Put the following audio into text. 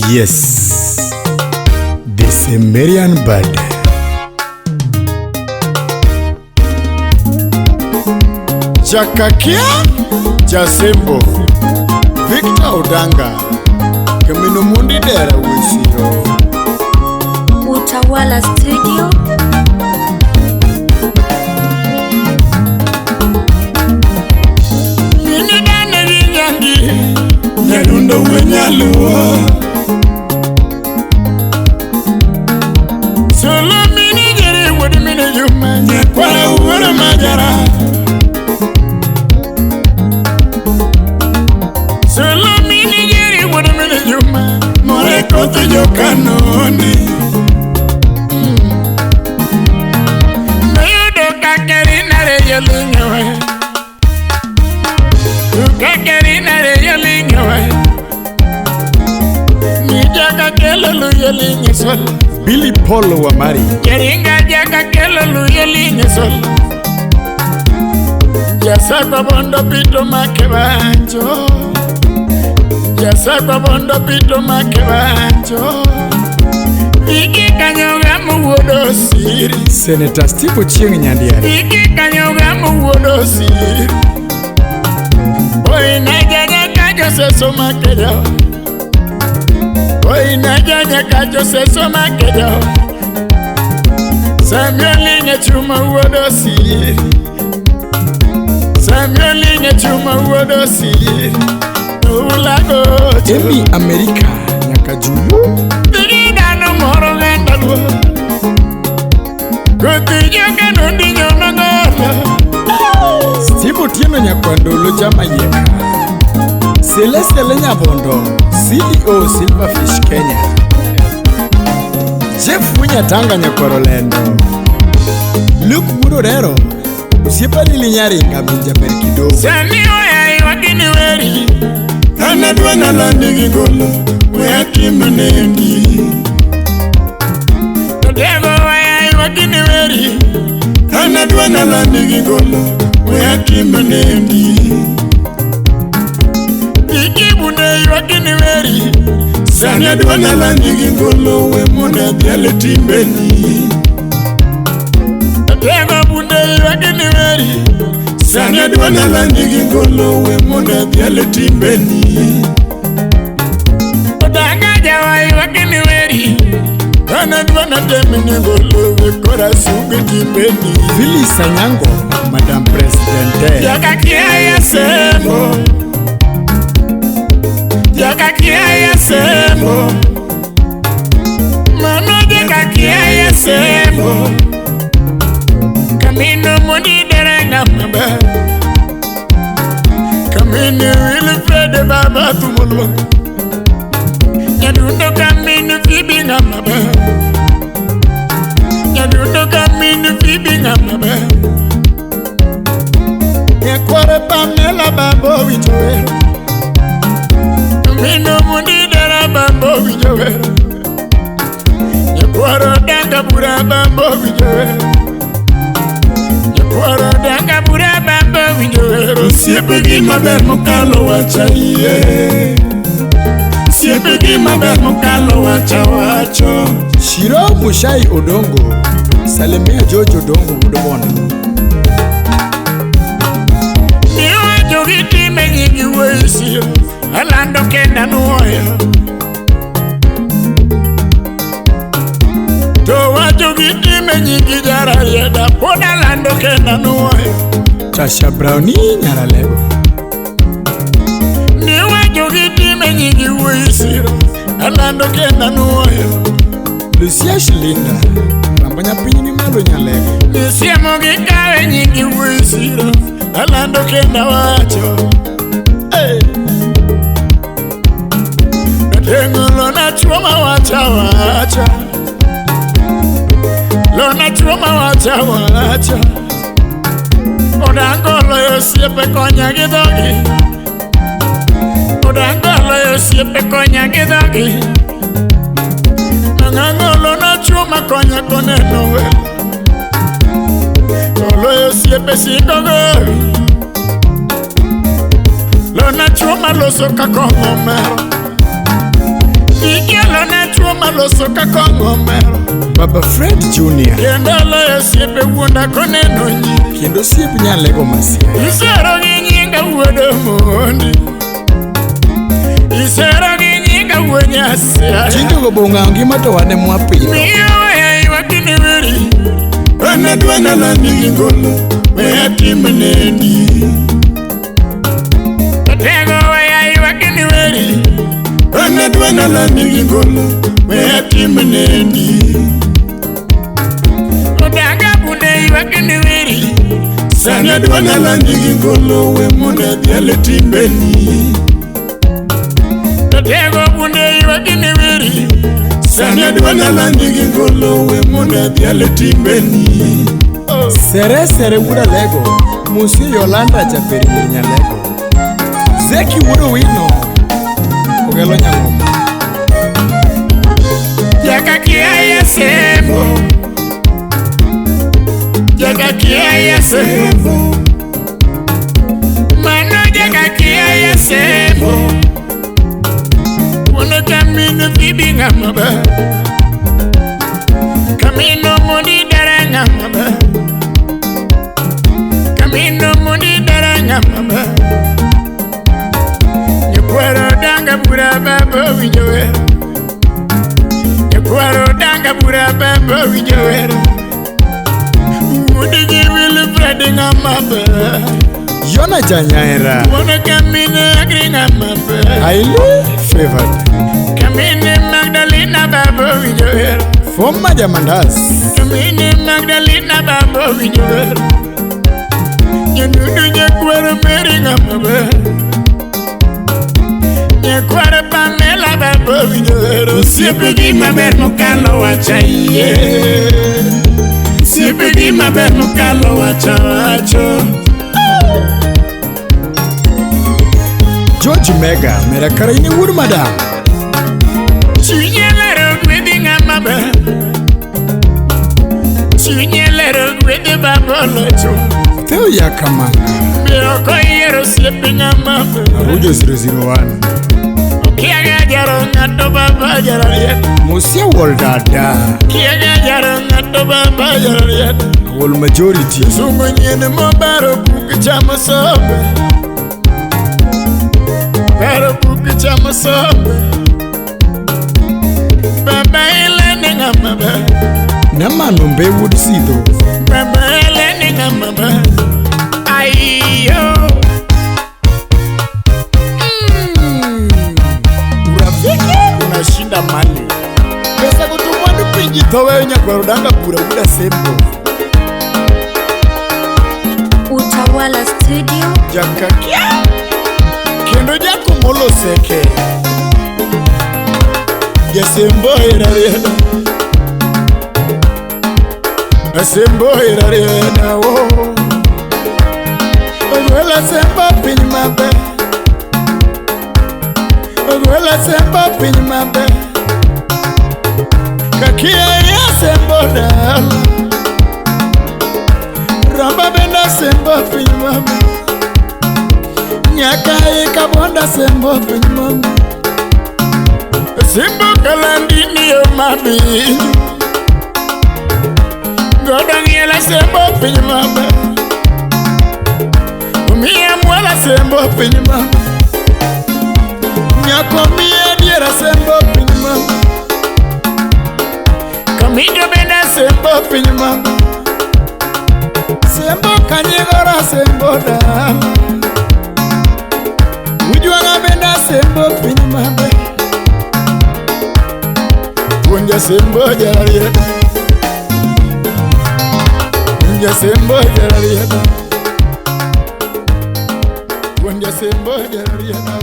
Yes, the Sumerian bird. Jakakia Jasembo Victor Odanga Kamino Mundi Dera Wesiro. Utawala Studio. Nini dane ginyangi Nyadundo wenyaluo Solo mini jere wodi mini juma Nyakwara uwere majara. Solo mini jere wodi mini juma More kote jokanoni. Mayudo kakeri nare yolinyowe. Kakeri nare yolinyowe. Nijaka kelo luyolinyo sol. Billy Paul Wamari. Keringa jaka kelo luyolinyo sol. Jasakwa bondo pito makebanjo. Jasakwa bondo pito makebanjo. Iki kanyoga muwodo siri. Senator Steve Ochieng Nyandiare. Iki kanyoga muwodo siri. Oi najanya kajo seso makejo. Oi najanya kajo seso makejo. Samuel nyachuma wodo siri. Samuel nyachuma wodo siri. Ulago Emi Amerika Nyakajulu. Digidano moro gandalwo. Kothi joka nondinyo nangolo. Steve Otieno Nyakwandolo Jamaika. Celeste Nyabondo, CEO Silverfish Kenya. Jeff Winyatanga Nyakorolendo. Luke Murorero, Osiepa Lili Nyaringa Minjaber Kidogo. Sani oya iwakini weri. Anadwa nalandi gigolo we atimanendi. Todego oya iwakini weri. Anadwa nalandi gigolo we atimanendi. Ikibune iwakini weri. Sani adwa nalandi gigolo we mone dhiale timbeni. Todego bunde iwakini weri. Sani adwa nalandi gigolo we mone dhiale timbeni. Odanga jawa iwakini weri. Anadwa natemini golo we kora sugi timbeni. Phyllis Anyango, Madam Presidente. Jakakia ya semo. Jakakia ya semo. Mano jakakia ya semo. Kamino mundi derenga mabe. Kamino Wilfred baba tumolo. Nyadundo kamino fibinga mabe. Nyadundo kamino fibinga mabe. Nyakware Pamela babo winjowero. Kamino mundi dera babo winjowero. Nyakwaro danga bura babo winjowero. Nyakwaro danga bura babo winjowero. Osiepe gi maber mokalo wacha iye. Osiepe gi maber mokalo wacha wacho. Shiro Mushai Odongo, Salimia George Odongo Wudobondo. Niwacho gi time nyingi wuoyi alando kenda nuoyo. To wacho gi time nyingi jararieda pod alando kenda nuoyo. Tasha Brownie Nyaralego. Niwacho gi time nyingi wuoyi alando kenda nuoyo. Lucia Shilinda, Rambanya piny ni malo Nyalego. Nisiemo gi kawe nyingi wuoyi alando kenda wacho. Hey. Tengo lona chuma wacha wacha. Lona chuma wacha wacha. Odango loyo siepe konya gi dhogi. Odango loyo siepe konya gi dhogi. Nangango lona chuma konya koneno welo. Oloyo siepe sindogo. Lona chuma loso kakong'o mero. Iki loso ka kong'o mero. Baba Fred Junior. Kendo oloyo osiepe wuonda koneno nyiri. Kendo osiep Nyalego Masia. Isero gi nyinga wuod Omondi. Isero gi nyinga wuod Nyasaye. Chinjogo bong'awo ngima to wan ema wapidho. Miyo weya ywak ni weri. An adwa nalandi gi ngolo, we atim nendi. Otego weya ywak ni weri. An adwa nalandi gi ngolo, we atim nendi. Odanga bunde ywak ni weri. Sani adwa nalandi gi ngolo, we mondo adhial timbeni. Otego bunde ywak ni weri. Sani adwa nalandi gi ngolo, we mondo adhial timbeni. Sere sere wuod Alego, Musie Yolanda Japeri nyir Nyalego. Zeki wuod Owino, Ogelo Nyang'oma. Jaka kia ya sembo. Jaka kia ya sembo. Mano jaka kia ya sembo. Wono kamino bibi ngama ba. Kamino moni dara ngama ba. Kamino moni dara ngama ba. Nyekwaro danga bura baba winjo wero. Nyekwaro danga bura baba winjo wero. Wuodi gi Wilfred ngama ba. Yona Janyaera. Wono kamino agri ngama ba. Highly favored. Kamine Magdalena baba winjo wero. Foma Jamandas. Kamine Magdalena baba winjo wero. Nyadudu nyekwaro Mary ngama ba. Nyekwaro Pamela baba winjo wero. Osiepe gi maber mokalo wacha iye. Osiepe gi maber mokalo wacha wacho. George Mega, mera karaini wuod madam. Chunye lero gwedhi ng'ama ber. Chunye lero gwedhi baba olocho. Theo Yakamanga. Be ok oyiero osiepe ng'ama ber. Arujo 001. Okiaga jaro ng'ato baba jaro riek. Musia Woldada. Kiaga jaro ng'ato baba jaro riek. Wol majority. Sungu nyien mobaro buk chamo sombe. Baro buk chamo sombe. Baba ilene ng'ama ber. Namano mbe wuod Sidho. Baba ilene ng'ama ber. Aiyo. Urafiki unashinda mali. Pesa kutumwandu pinji thoweyo nyakwaro danga bura wuod Asembo. Utawala Studio. Jakakia. Kendo jakomolo seke. Jasembo hera rieda. Asembo hera rieda wo. Ogwela sembo piny maber. Ogwela sembo piny maber. Kakia ya sembo dala. Ramba benda sembo piny maber. Nyaka ikabonda sembo piny maber. Simbo kalandini yo mabinju. Godo ng'iela sembo piny maber. Omiya mwala sembo piny maber. Nyako miya diera sembo piny maber. Kamido benda sembo piny maber. Sembo kanyigora sembo dala. Ujwanga benda sembo piny maber. Puonja sembo jararieda. Puonja sembo jararieda. Puonja sembo jararieda.